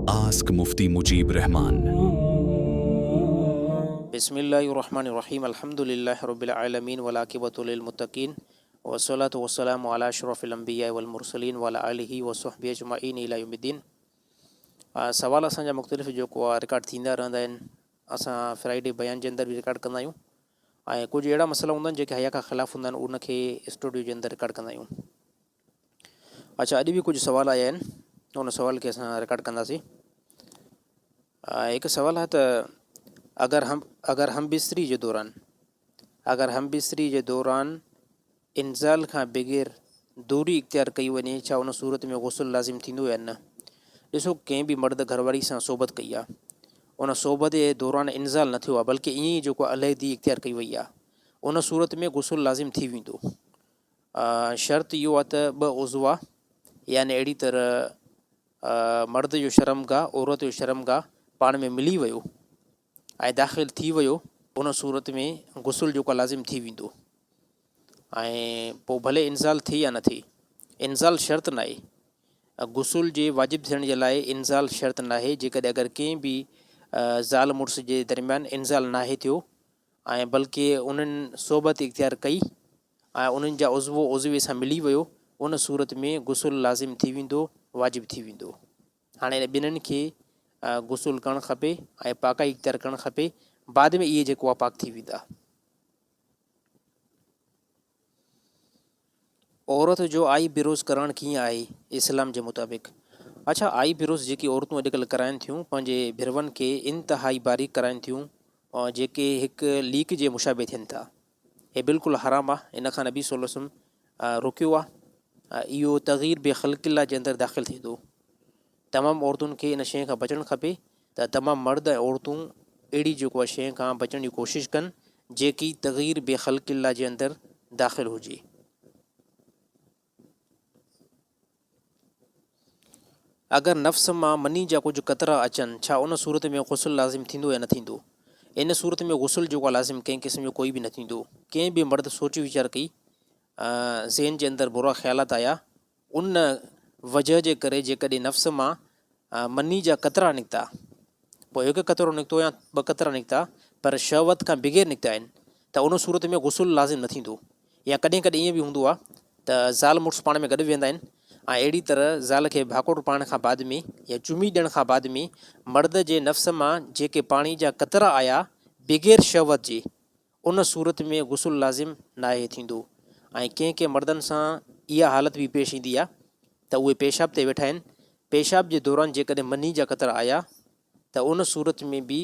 Ask Mufti Mujeeb Rehman. بسم الله الرحمن الرحيم الحمد لله رب العالمين والعاقبة للمتقين والصلاة والسلام على اشرف الانبياء والمرسلين وعلى آله وصحبه اجمعين الى يوم الدين سوال اسان جا مختلف جيڪو آ رڪارڊ ٿيندا رهندا آهن اسان فرائيڊي بيان جي اندر به رڪارڊ ڪندا آهيون ۽ ڪجهه اهڙا مسئلا هوندا آهن جيڪي حيا کان خلاف هوندا آهن ان کي اسٽوڊيو جي اندر رڪارڊ ڪندا آهيون اچھا اڄ به ڪجهه سوال آيا آهن ان سوال کي اسان رڪارڊ ڪنداسين هڪ سوال آهي ته اگر هم اگر هم بستري جي دوران اگر هم بستري جي دوران انزال کان بغير دوري اختيار ڪئي وڃي ڇا ان صورت ۾ غسل لازم ٿيندو يا نه؟ ڏسو ڪنهن به مرد گهرواري سان صحبت ڪئي آ ان صحبت جي دوران انزال نه ٿيو آ بلڪه ائين ئي جيڪو علحدي اختيار ڪئي وئي آ ان صورت ۾ غسل لازم ٿي ويندو شرط اهو آ ته ٻه عضوا يعني اهڙي طرح مرد جو شرمگاهه عورت جو شرمگاهه پاڻ ۾ ملي ويو ۽ داخل ٿي ويو ان صورت ۾ غسل جيڪو لازم ٿي ويندو ۽ پوء ڀلي انزال ٿئي يا نه ٿئي انزال شرط ناهي غسل جي واجب ٿيڻ جي لاء انزال شرط ناهي جيڪڏهن اگر ڪنهن به زال مڙس جي درميان انزال ناهي ٿيو ۽ بلڪه انهن صحبت اختيار ڪئي ۽ انهن جا عضوو عضوي سان ملي ويو ان صورت ۾ غسل لازم ٿي ويندو واجب ٿي ويندو هاڻي انهن ٻنهن کي غسل ڪرڻ کپي ۽ پاڪائي اختيار ڪرڻ کپي بعد ۾ اهي جيڪو آ پاڪ ٿي ويندا. عورت جو آئي بروز ڪرائڻ ڪيئن آهي اسلام جي مطابق؟ اڇا آئي بروز جيڪي عورتون اڄڪلهه ڪرائن ٿيون پنهنجي ڀروئن کي انتهائي باريڪ ڪرائن ٿيون جيڪي هڪ ليڪ جي مشابه ٿين ٿا هي بلڪل حرام آ ان کان نبي صلي الله عليه وسلم روڪيو آ اهو تغير بخلق الله جي اندر داخل ٿيندو تمام عورتن کي ان شيء کان بچڻ کپي ته تمام مرد ۽ عورتون اهڙي جيڪو آهي شيء کان بچڻ جي ڪوشش ڪن جيڪي تغير بخلق الله جي اندر داخل هجي. اگر نفس مان مني جا ڪجهه قطرا اچن ڇا ان صورت ۾ غسل لازم ٿيندو يا نه ٿيندو؟ ان صورت ۾ غسل جيڪو آهي لازم ڪنهن قسم جو ڪوئي به نه ٿيندو. ڪنهن به مرد سوچ ويچار ڪئي ذهن جي اندر برا خيالات آيا ان وجهه جي ڪري جيڪڏهن نفس مان مني جا قطرا نڪتا، پوء هڪ قطرو نڪتو يا ٻه قطرا نڪتا، پر شهوت کان بغير نڪتا آهن ته ان صورت ۾ غسل لازم نه ٿيندو. يا ڪڏهن ڪڏهن ائين به هوندو آهي ته زال مڙس پاڻ ۾ گڏ ويهندا آهن ۽ اهڙي طرح زال کي ڀاڪر پائڻ کان بعد ۾ يا چمي ڏيڻ کان بعد ۾ مرد جي نفس مان جيڪي پاڻي جا قطرا آيا بغير شهوت جي ان صورت ۾ غسل لازم ناهي ٿيندو ۽ ڪنهن ڪنهن مردن سان اها حالت به پيش ايندي آهي ته اهي پيشاب تي ويٺا آهن، پيشاب جي دوران جيڪڏهن مني جا قطرا آيا ته ان صورت ۾ به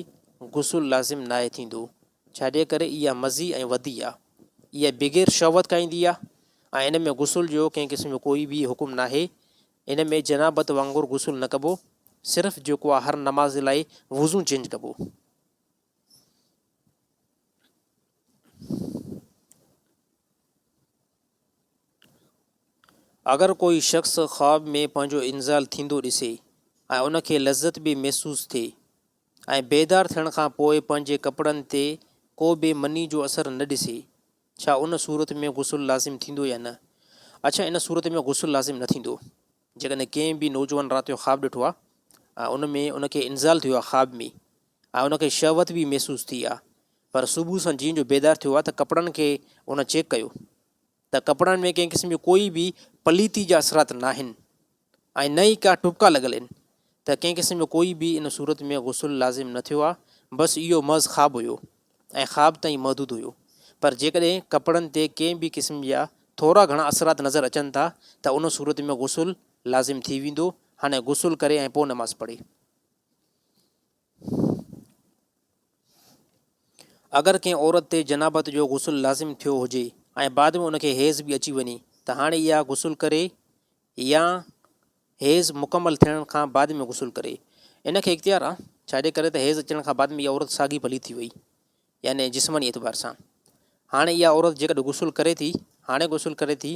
غسل لازم ناهي ٿيندو ڇاجي ڪري اها مذي ۽ ودي آهي اها بغير شهوت کان ايندي آهي ۽ ان ۾ غسل جو ڪنهن قسم جو ڪوئي به حڪم ناهي ان ۾ جنابت وانگر غسل نه ڪبو صرف جيڪو آهي هر نماز لاء وضو چينج ڪبو. اگر ڪوئي شخص خواب ۾ پنهنجو انزال ٿيندو ڏسي ۽ ان کي لذت به محسوس ٿئي ۽ بيدار ٿيڻ کان پوء پنهنجي ڪپڙن تي ڪو به مني جو اثر نه ڏسي ڇا ان صورت ۾ غسل لازم ٿيندو يا نه؟ اڇا ان صورت ۾ غسل لازم نه ٿيندو جيڪڏهن ڪنهن به نوجوان رات جو خواب ڏٺو آهي ۽ ان ۾ ان کي انزال ٿيو آهي خواب ۾ ۽ ان کي شهوت به محسوس ٿي آ پر صبح سان جيئن جو بيدار ٿيو آ ته ڪپڙن کي ان چيڪ ڪيو ته ڪپڙن ۾ ڪنهن قسم جو ڪوئي به پليتي جا اثرات ناهن ۽ نه ئي ڪا ٽٻڪا لڳل آهن ته ڪنهن قسم جو ڪوئي به ان صورت ۾ غسل لازم نه ٿيو آ بس اهو محض خواب هيو ۽ خواب تائين محدود هيو پر جيڪڏهن ڪپڙن تي ڪنهن به قسم جا ٿورا گهڻا اثرات نظر اچن ٿا ته ان صورت ۾ غسل لازم ٿي ويندو هاڻي غسل ڪري ۽ پوء نماز پڙهي. اگر ڪنهن عورت تي جنابت جو غسل لازم ٿيو هجي ۽ بعد ۾ ان کي حيض به اچي وڃي ته هاڻي اها غسل ڪري يا حيض مڪمل ٿيڻ کان بعد ۾ غسل ڪري ان کي اختيار آ ڇاجي ڪري ته حيض اچڻ کان بعد ۾ اها عورت ساڳي ڀلي ٿي وئي يعني جسماني اعتبار سان هاڻي اها عورت جيڪڏهن غسل ڪري ٿي هاڻي غسل ڪري ٿي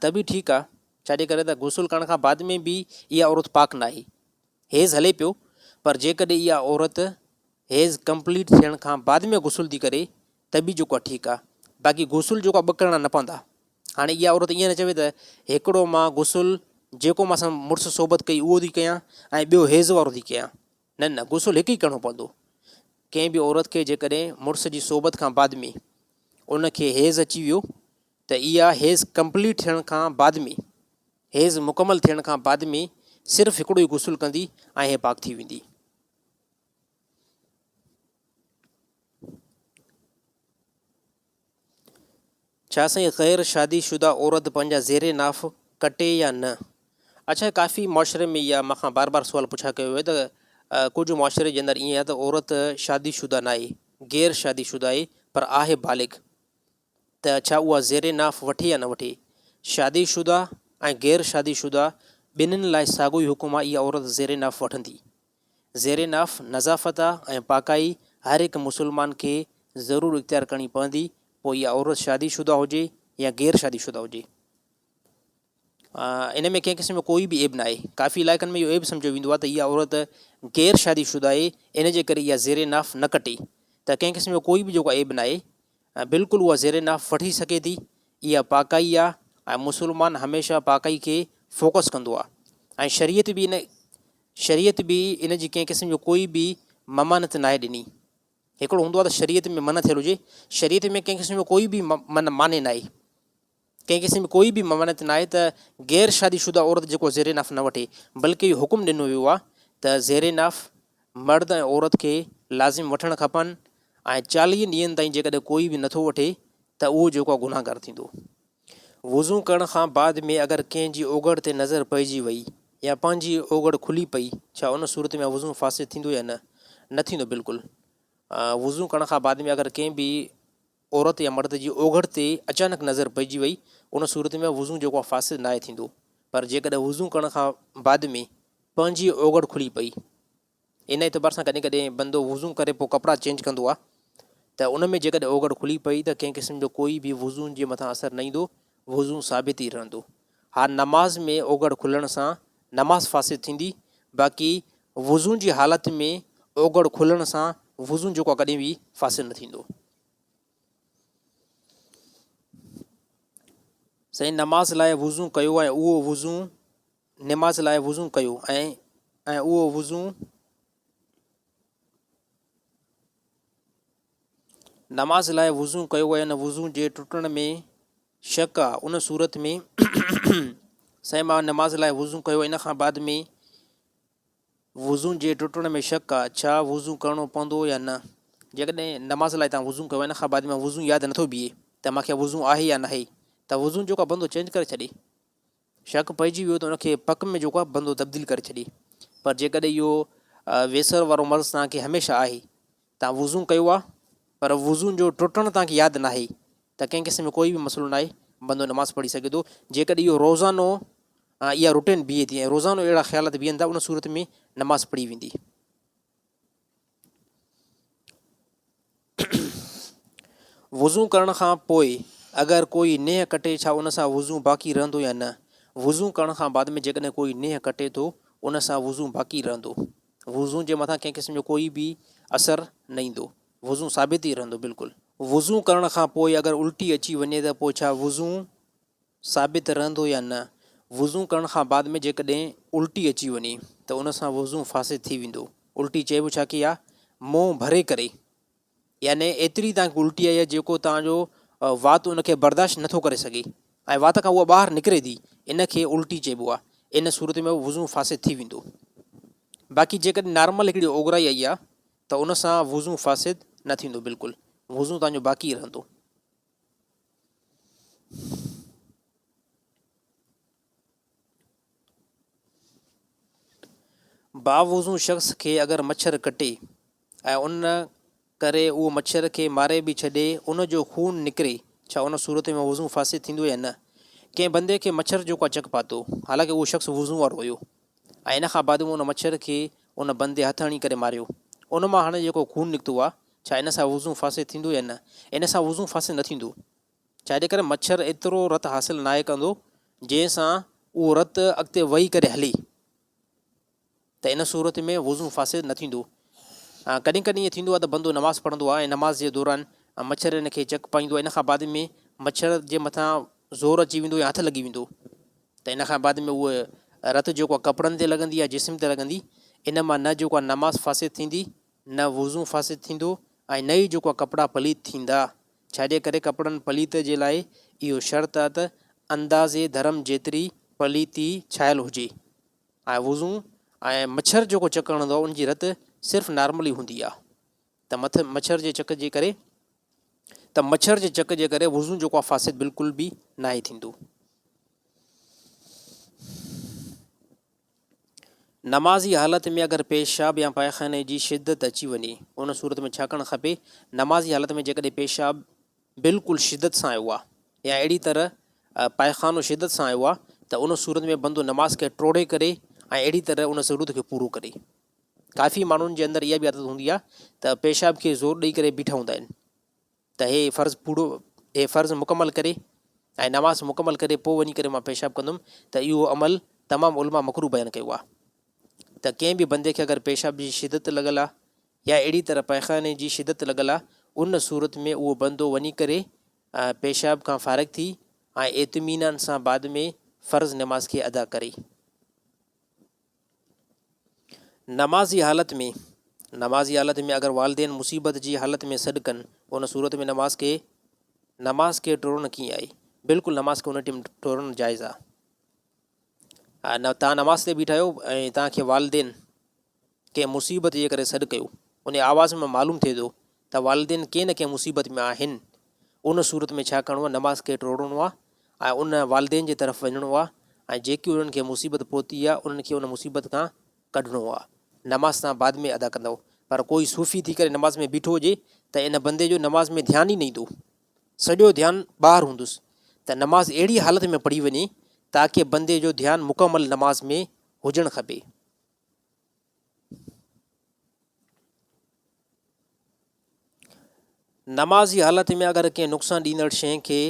ته به ٺيڪ آ ڇاجي ڪري ته غسل ڪرڻ کان بعد ۾ به اها عورت پاڪ ناهي حيض هلي پيو پر جيڪڏهن اها عورت حيض ڪمپليٽ ٿيڻ کان بعد ۾ غسل ٿي ڪري ته به جيڪو آهي ٺيڪ آهي باقي غسل جيڪو آهي ٻه ڪرڻا نه پوندا هاڻي اها عورت ائين نه چوي ته هڪڙو مان غسل جيڪو مان سان مڙس صحبت ڪئي اهو ٿي ڪيان ۽ ٻيو حيض وارو ٿي ڪيان. نه نه غسل هڪ ئي ڪرڻو پوندو. ڪنهن به عورت کي جيڪڏهن مڙس جي صحبت کان بعد ۾ ان کي حيض اچي ويو ته اها حيض ڪمپليٽ ٿيڻ کان بعد ۾ حيض مڪمل ٿيڻ کان بعد ۾ صرف هڪڙو ئي غسل ڪندي ۽ هي پاڪ ٿي ويندي. ڇا سائين غير شادي شده عورت پنهنجا زير ناف ڪٽي يا نه؟ اڇا ڪافي معاشري ۾ اها مان کان بار بار سوال پڇا ڪيو ويو ته ڪجهه معاشري جي اندر ائين آهي ته عورت شادي شده ناهي غير شادي شده آهي پر آهي بالغ ته ڇا اها زير ناف وٺي يا نه وٺي؟ شادي شده ۽ غير شادي شده ٻنهين لاء ساڳيو ئي حڪم آهي اها عورت زير ناف وٺندي. زير ناف نظافت ۽ پاڪائي هر هڪ مسلمان کي ضرور اختيار ڪرڻي پوندي پوء اها عورت شادي شده هجي يا غير شادي شده هجي. ان ۾ ڪنهن قسم جو ڪوئي به عيب ناهي. ڪافي علائقن ۾ اهو عيب سمجهيو ويندو آهي ته اها عورت غير شادي شده آهي ان جي ڪري اها زير ناف نه ڪٽي ته ڪنهن قسم جو ڪوئي به جيڪو عيب ناهي بلڪل اها زير ناف وٺي سگهي ٿي. اها پاڪائي آهي ۽ مسلمان هميشه پاڪائي کي فوڪس ڪندو آهي ۽ شريعت به ان شريعت به ان جي ڪنهن قسم جو ڪوئي به ممانعت ناهي ڏني. هڪڙو هوندو آهي ته شريعت ۾ منع ٿيل هجي، شريعت ۾ ڪنهن قسم جو ڪوئي به مانع ناهي، ڪنهن قسم جي ڪوئي به ممانعت ناهي ته غير شادي شده عورت جيڪو زير ناف نه وٺي، بلڪه اهو حڪم ڏنو ويو آهي ته زير ناف مرد ۽ عورت کي لازم وٺڻ کپن ۽ چاليهن ڏينهن تائين جيڪڏهن ڪوئي به نٿو وٺي ته اهو جيڪو آهي گنهگار ٿيندو. وضو ڪرڻ کان بعد ۾ اگر ڪنهن جي اوگهڙ تي نظر پئجي وئي يا پنهنجي اوگهڙ کلي پئي ڇا ان صورت ۾ وضو فاسد ٿيندو يا نه؟ نه ٿيندو بلڪل وضو ڪرڻ کان بعد ۾ اگر ڪنهن به عورت يا مرد جي اوگهڙ تي اچانڪ نظر پئجي وئي ان صورت ۾ وضو جيڪو آهي فاسد ناهي ٿيندو پر جيڪڏهن وضو ڪرڻ کان بعد ۾ پنهنجي اوگهڙ کلي پئي ان اعتبار سان ڪڏهن ڪڏهن بندو وضو ڪري پوء ڪپڙا چينج ڪندو آهي ته ان ۾ جيڪڏهن اوگهڙ کلي پئي ته ڪنهن قسم جو ڪوئي به وضو جي مٿان اثر نه ايندو وضو ثابت ئي رهندو. ها نماز ۾ اوگهڙ کلڻ سان نماز فاسد ٿيندي باقي وضو جي حالت ۾ اوگهڙ کلڻ سان وضو جيڪو آهي ڪڏهن به فاسد نه ٿيندو. سائين نماز لاء وضو ڪيو ۽ اهو وضو نماز لاء وضو ڪيو ۽ ۽ اهو وضو نماز لاء وضو ڪيو ۽ ان وضو جي ٽٽڻ ۾ شڪ آ ان صورت ۾ سائين مان نماز لاء وضو ڪيو ان کان بعد ۾ وضو جي ٽٽڻ ۾ شڪ آ ڇا وضو ڪرڻو پوندو يا نه جيڪڏهن نماز لاء تان وضو ڪيو ان کان بعد ۾ وضو ياد نٿو بيهي ته مانکي وضو آهي يا ناهي ته وضو جيڪو بندو چينج ڪري ڇڏي شڪ پئجي ويو ته ان کي پڪ ۾ جيڪو آهي بندو تبديل ڪري ڇڏي پر جيڪڏهن اهو ويسر وارو مرض توهان کي هميشه آهي توهان وضو ڪيو آهي پر وضو جو ٽٽڻ توهان کي ياد ناهي ته ڪنهن قسم جو ڪوئي به مسئلو ناهي بندو نماز پڙهي سگهي ٿو جيڪڏهن اهو روزانو اها روٽين بيهي ٿي ۽ روزانو اهڙا خيالات بيهن ٿا ان صورت ۾ نماز پڙهي ويندي. وضو ڪرڻ کان پوء اگر ڪوئي نيهه ڪٽي ڇا ان سان وضو باقي رهندو يا نه؟ وضو ڪرڻ کان بعد ۾ جيڪڏهن ڪوئي نيهه ڪٽي ٿو ان سان وضو باقي رهندو. وضو جي مٿان ڪنهن قسم جو ڪوئي به اثر نه ايندو. وضو ثابت ئي رهندو بلڪل. وضو ڪرڻ کان پوء اگر الٽي اچي وڃي ته پوء ڇا وضو ثابت رهندو يا نه؟ وضو ڪرڻ کان بعد ۾ جيڪڏهن الٽي اچي وڃي ته ان سان وضو فاسد ٿي ويندو. الٽي چئبو ڇا کي آ؟ منهن ڀري ڪري يعني ايتري توهان کي الٽي آئي آ جيڪو توهان جو وات ان کي برداشت نٿو ڪري سگهي ۽ وات کان اها ٻاهر نڪري ٿي ان کي الٽي چئبو آ. ان صورت ۾ وضو فاسد ٿي ويندو. باقي جيڪڏهن نارمل هڪڙي اوڳرائي آئي آ ته ان سان وضو فاسد نه ٿيندو بلڪل وضو توهان جو باقي رهندو. باوضو شخص کي اگر مڇر ڪٽي ۽ ان ڪري اهو مڇر کي ماري به ڇڏي ان جو خون نڪري ڇا ان صورت ۾ وضو فاسد ٿيندو يا نه؟ ڪنهن بندي کي مڇر جو ڪا چڪ پاتو حالانڪه اهو شخص وضو وارو هيو ۽ ان کان بعد ۾ ان مڇر کي ان بندي هٿ هڻي ڪري ماريو ان مان هاڻي جيڪو خون نڪتو آ ڇا ان سان وضو فاسد ٿيندو يا نه؟ ان سان وضو فاسد نه ٿيندو. ڇا جي ڪري مڇر ايترو رت حاصل ناهي ڪندو جنهن سان اهو رت اڳتي وهي ڪري هلي ته ان صورت ۾ وضو فاسد نه ٿيندو. ڪڏهن ڪڏهن ائين ٿيندو آهي ته بندو نماز پڙهندو آهي ۽ نماز جي دوران مڇر ان کي چڪ پائيندو آهي ان کان بعد ۾ مڇر جي مٿان زور اچي ويندو يا هٿ لڳي ويندو ته ان کان بعد ۾ اهو رت جيڪو آهي ڪپڙن تي لڳندي يا جسم تي لڳندي ان مان نه جيڪو آهي نماز فاسد ٿيندي نه وضو فاسد ٿيندو ۽ نه ئي جيڪو آهي ڪپڙا پليت ٿيندا. ڇاجي ڪري ڪپڙن پليت جي لاء اهو شرط آهي ته اندازي ڌرم جيتري پليتي ڇانيل هجي ۽ وضو ۽ مڇر جيڪو چڪ هڻندو آهي ان جي رت صرف نارمل ئي هوندي آهي ته مٿ مڇر جي چڪ جي ڪري ته مڇر جي چڪ جي ڪري وضو جيڪو آهي فاسد بلڪل به ناهي ٿيندو. نمازي حالت ۾ اگر پيشاب يا پائخاني جي شدت اچي وڃي ان صورت ۾ ڇا ڪرڻ کپي؟ نمازي حالت ۾ جيڪڏهن پيشاب بلڪل شدت سان آيو آهي يا اهڙي طرح پائخانو شدت سان آيو آهي ته ان صورت ۾ بندو نماز کي ٽوڙي ڪري ۽ اهڙي طرح ان ضرورت کي پورو ڪري. ڪافي ماڻهن جي اندر اها به عادت هوندي آهي ته پيشاب کي زور ڏئي ڪري بيٺا هوندا آهن ته هي فرض پورو هي فرض مڪمل ڪري ۽ نماز مڪمل ڪري پوء وڃي ڪري مان پيشاب ڪندم ته اهو عمل تمام علماء مڪروه بيان ڪيو آهي ته ڪنهن به بندي کي اگر پيشاب جي شدت لڳل آهي يا اهڙي طرح پائخاني جي شدت لڳل آهي ان صورت ۾ اهو بندو وڃي ڪري پيشاب کان فارغ ٿي ۽ اطمينان سان بعد ۾ فرض نماز کي ادا ڪري. نمازي حالت ۾، نمازي حالت ۾ اگر والدين مصيبت جي حالت ۾ سڏ ڪن ان صورت ۾ نماز کي نماز کي ٽوڙڻ ڪيئن آهي؟ بلڪل نماز کي ان ٽيم ٽوڙڻ جائز آهي. نه تان نماز تي بيٺا آهيو ۽ تان کي والدين ڪنهن مصيبت جي ڪري سڏ ڪيو ان آواز مان معلوم ٿئي ٿو ته والدين ڪنهن نه ڪنهن مصيبت ۾ آهن ان صورت ۾ ڇا ڪرڻو آهي نماز کي ٽوڙڻو آهي ۽ ان والدين جي طرف وڃڻو آهي ۽ جيڪي انهن کي مصيبت پهتي آهي انهن کي ان مصيبت کان ڪڍڻو آهي نماز تان بعد ۾ ادا ڪندؤ پر ڪوئي صوفي ٿي ڪري نماز ۾ بيٺو هجي ته ان بندي جو نماز ۾ ڌيان ئي نه ايندو سڄو ڌيان ٻاهر هوندس ته نماز اهڙي حالت ۾ پڙهي وڃي تاڪه بندي جو ڌيان مڪمل نماز ۾ هجڻ کپي. نماز جي حالت ۾ اگر ڪنهن نقصان ڏيندڙ شيء کي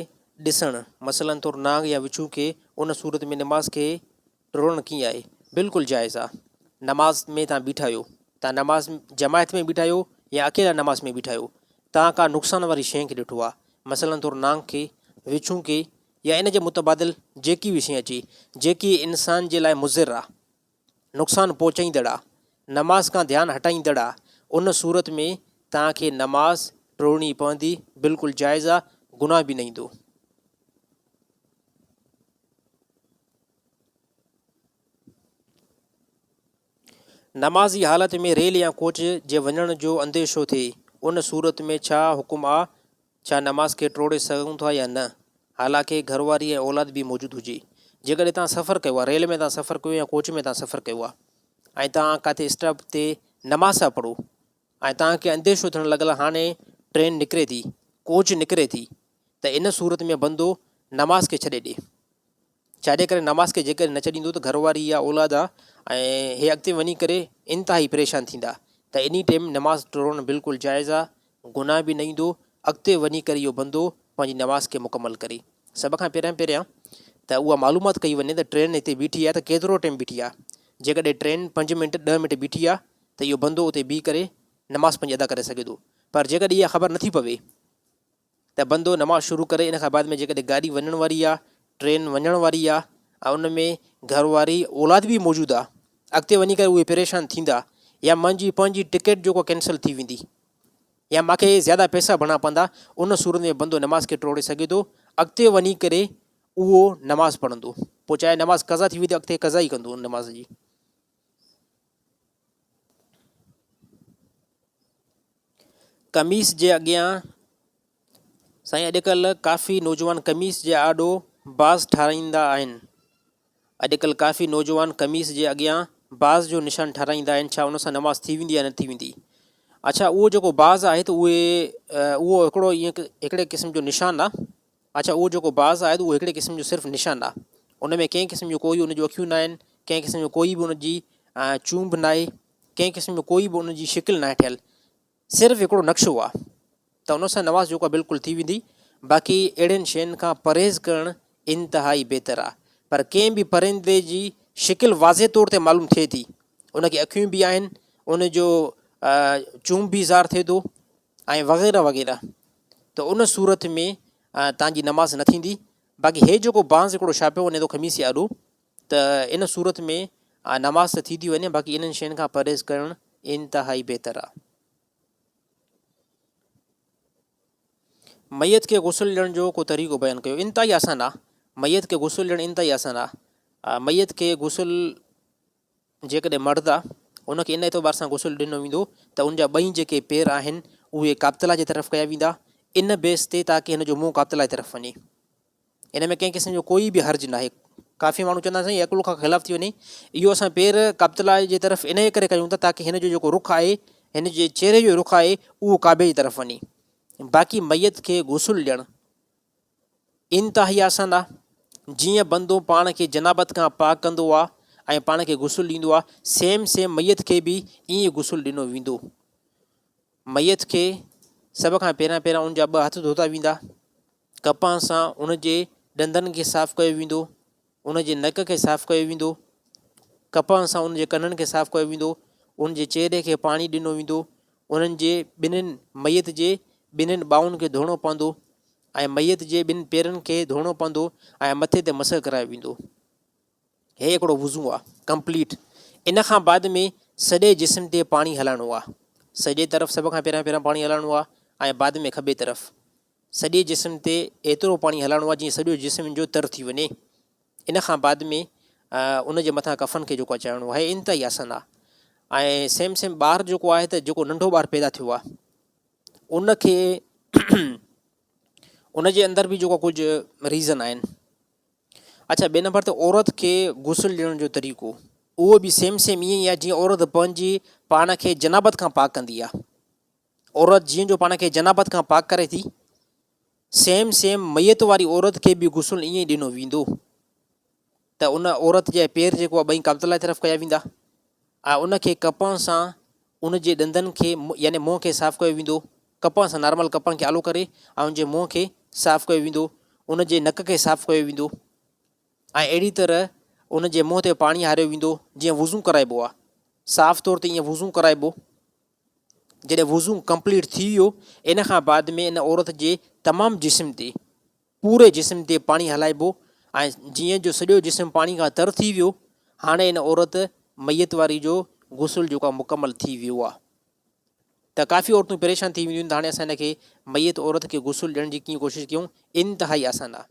ڏسڻ، مثلاً طور نانگ يا وڇون کي، ان صورت ۾ نماز کي ٽوڙڻ ڪيئن آهي؟ بلڪل جائز آ. نماز ۾ توهان بيٺا آهيو، توهان نماز جماعت ۾ بيٺا آهيو يا اڪيلا نماز ۾ بيٺا آهيو، توهان ڪا نقصان واري شيء کي ڏٺو آ، مثلاً طور نانگ کي، وڇون کي يا ان جي متبادل جيڪي به شيء اچي، جيڪي انسان جي لاء مضر آ. نقصان پهچائيندڙ آ، نماز کان ڌيان هٽائيندڙ آ، ان صورت ۾ توهان کي نماز ٽوڙڻي پوندي، بلڪل جائز آ، گناهه به نه ايندو. نماز جي حالت ۾ ريل يا ڪوچ جي وڃڻ جو انديشو ٿئي، ان صورت ۾ ڇا حڪم آ، ڇا نماز کي ٽوڙي سگهون ٿا يا نه؟ حالانڪه گهر واري ۽ اولاد به موجود هجي. جيڪڏهن توهان سفر ڪيو آهي، ريل ۾ توهان سفر ڪيو يا ڪوچ ۾ توهان سفر ڪيو آهي ۽ توهان ڪاٿي اسٽاپ تي نماز ٿا پڙهو ۽ توهان کي انديشو ٿيڻ لڳل هاڻي ٽرين نڪري ٿي، ڪوچ نڪري ٿي ته ان صورت ۾ بندو نماز کي ڇڏي ڏي. ڇاجي ڪري نماز کي جيڪڏهن نه ڇڏيندو ته گهر واري يا اولاد آ ۽ هي اڳتي وڃي ڪري انتهائي پريشان ٿيندا ته انهي ٽيم نماز ٽوڙڻ بلڪل جائز آ گناهه به نه ايندو اڳتي وڃي ڪري اهو بندو پنهنجي نماز کي مڪمل ڪري سڀ کان پهريان پهريان ته اها معلومات ڪئي وڃي ته ٽرين هتي بيٺي آ ته ڪيترو ٽيم بيٺي آ جيڪڏهن ٽرين پنج منٽ ڏهه منٽ بيٺي آ ته اهو بندو اتي بيهي ڪري نماز پنهنجي ادا ڪري سگهي ٿو پر جيڪڏهن اها خبر نٿي پوي ته بندو نماز شروع ڪري ان کان بعد ۾ جيڪڏهن گاڏي وڃڻ واري آ ٽرين وڃڻ واري آ ۽ ان ۾ گهر واري اولاد به موجود آ اڳتي وڃي ڪري اهي پريشان ٿيندا يا منهنجي پنهنجي ٽڪيٽ جيڪو ڪينسل ٿي ويندي يا مانکي زياده پئسا ڀرڻا پوندا ان صورت ۾ بندو نماز کي ٽوڙي سگهي ٿو اڳتي وڃي ڪري اهو نماز پڙهندو پوء چاهي نماز قضا ٿي ويندي اڳتي قضا ئي ڪندو ان نماز جي. قميص جي اڳيان سائين اڄڪلهه ڪافي نوجوان قميص جي آڏو باز ٺاراهيندا آهن اڄڪلهه ڪافي نوجوان قميص جي اڳيان باز جو نشان ٺاراهيندا آهن ڇا ان سان نماز ٿي ويندي يا نه ٿي ويندي اڇا اهو جيڪو باز آهي ته اهي اهو هڪڙو ائين هڪڙي قسم جو نشان آهي اڇا اهو جيڪو باز آهي ته اهو هڪڙي قسم جو صرف نشان آهي ان ۾ ڪنهن قسم جو ڪوئي ان جون اکيون نه آهن ڪنهن قسم جو ڪوئي به ان جي چونب نه آهي ڪنهن قسم جو ڪوئي به ان جي شڪل ناهي ٺهيل صرف هڪڙو نقشو آ ته ان سان نماز جيڪو آ بلڪل ٿي ويندي باقي اهڙين شين کان پرهيز ڪرڻ انتهائي بهتر آ پر ڪنهن به پرندي جي شڪل واضح طور تي معلوم ٿئي ٿي ان کي اکيون به آهن ان جو چونب به ظاهر ٿئي ٿو ۽ وغيره وغيره ته ان صورت ۾ تان جي نماز نه ٿيندي باقي هي جيڪو بانس هڪڙو ڇاپيو وڃي ٿو خميس جي آڏو. ته ان صورت ۾ نماز ته ٿي ٿي وڃي باقي انهن شين کان پرهيز ڪرڻ انتهائي بهتر آهي. ميت کي غسل ڏيڻ جو ڪو طريقو بيان ڪيو. انتهائي آسان آهي. ميت کي غسل ڏيڻ انتهائي آسان آهي. ميت کي غسل جيڪڏهن مرد آ ان کي ان اعتبار سان غسل ڏنو ويندو ته ان جا ٻئي جيڪي پير آهن اهي ڪعبتله جي طرف ڪيا ويندا ان بيس تي تاڪه هن جو منهن ڪعبتله جي طرف وڃي. ان ۾ ڪنهن قسم جو ڪوئي به حرج ناهي. ڪافي ماڻهو چوندا آهن سائين عقل کان خلاف ٿي وڃي. اهو اسان پير ڪعبتله جي طرف انهيء ڪري ڪيون ٿا تاڪه هن جو جيڪو رخ آهي هن جي چهري جو رخ آهي اهو ڪعبي جي طرف وڃي. باقي ميت کي غسل ڏيڻ انتهائي آسان آ. جيئن بندو پاڻ کي جنابت کان پاڪ ڪندو آ ۽ پاڻ کي غسل ڏيندو آ سيم سيم ميت کي به ائين ئي غسل ڏنو ويندو. ميت کي سڀ کان پهريان پهريان ان جا ٻه هٿ ڌوتا ويندا. ڪپهه سان ان جي ڏندن کي صاف ڪيو ويندو، ان جي نڪ کي صاف ڪيو ويندو، ڪپهه سان ان جي ڪنن کي صاف ڪيو ويندو، ان جي چهري کي پاڻي ڏنو ويندو، انهن جي ٻنهين ميت جي ٻنهين ٻانهن کي ڌوئڻو پوندو ۽ ميت جي ٻن پيرن کي ڌوئڻو پوندو ۽ مٿي تي مسح ڪرايو ويندو. هي هڪڙو وضو آ ڪمپليٽ. ان کان بعد ۾ سڄي جسم تي پاڻي هلائڻو آ. سڄي طرف سڀ کان پهريان پهريان پاڻي هلائڻو آ ۽ بعد ۾ کٻي طرف. سڄي جسم تي ايترو پاڻي هلائڻو آ جيئن سڄو جسم ان جو تر ٿي وڃي. ان کان بعد ۾ ان جي مٿان ڪفن کي جيڪو آ چاڙهڻو آهي. انتهائي آسان آ. ۽ سيم سيم ٻار جيڪو آهي ته جيڪو ننڍو ٻار پيدا ٿيو آ ان کي ان جي اندر به جيڪو ڪجهه ريزن آهن. اڇا ٻئي نمبر تي عورت کي غسل ڏيڻ جو طريقو اهو به سيم سيم ائين ئي آهي جيئن عورت پنهنجي پاڻ کي جنابت کان پاڪ ڪندي آهي عورت جيئن جو پاڻ کي جنابت کان پاڪ ڪري ٿي سيم سيم ميت واري عورت کي به غسل ائين ئي ڏنو ويندو ته ان عورت جا پير جيڪو آهي ٻئي ڪعبت الله طرف ڪيا ويندا ۽ ان کي ڪپهه سان ان جي ڏندن کي يعني منهن کي صاف ڪيو ويندو، ڪپهه سان نارمل ڪپهه کي آلو ڪري ۽ ان جي منهن کي صاف ڪيو ويندو، ان جي نڪ کي صاف ڪيو ويندو ۽ اهڙي طرح ان جي منهن تي پاڻي هاريو ويندو جيئن وضو ڪرائبو آهي صاف طور تي ائين وضو ڪرائبو جڏهن وضو ڪمپليٽ ٿي ويو ان کان بعد ۾ ان عورت جي تمام جسم تي پوري جسم تي پاڻي هلائبو ۽ جيئن جو سڄو جسم پاڻي کان تر ٿي ويو، هاڻي ان عورت ميت واري جو غسل جيڪو آهي مڪمل ٿي ويو آهي ته ڪافي عورتون پريشان ٿي وينديون آهن ته هاڻي اسان هن کي ميت عورت کي غسل ڏيڻ جي ڪيئن ڪوشش ڪيون انتهائي آسان آهي.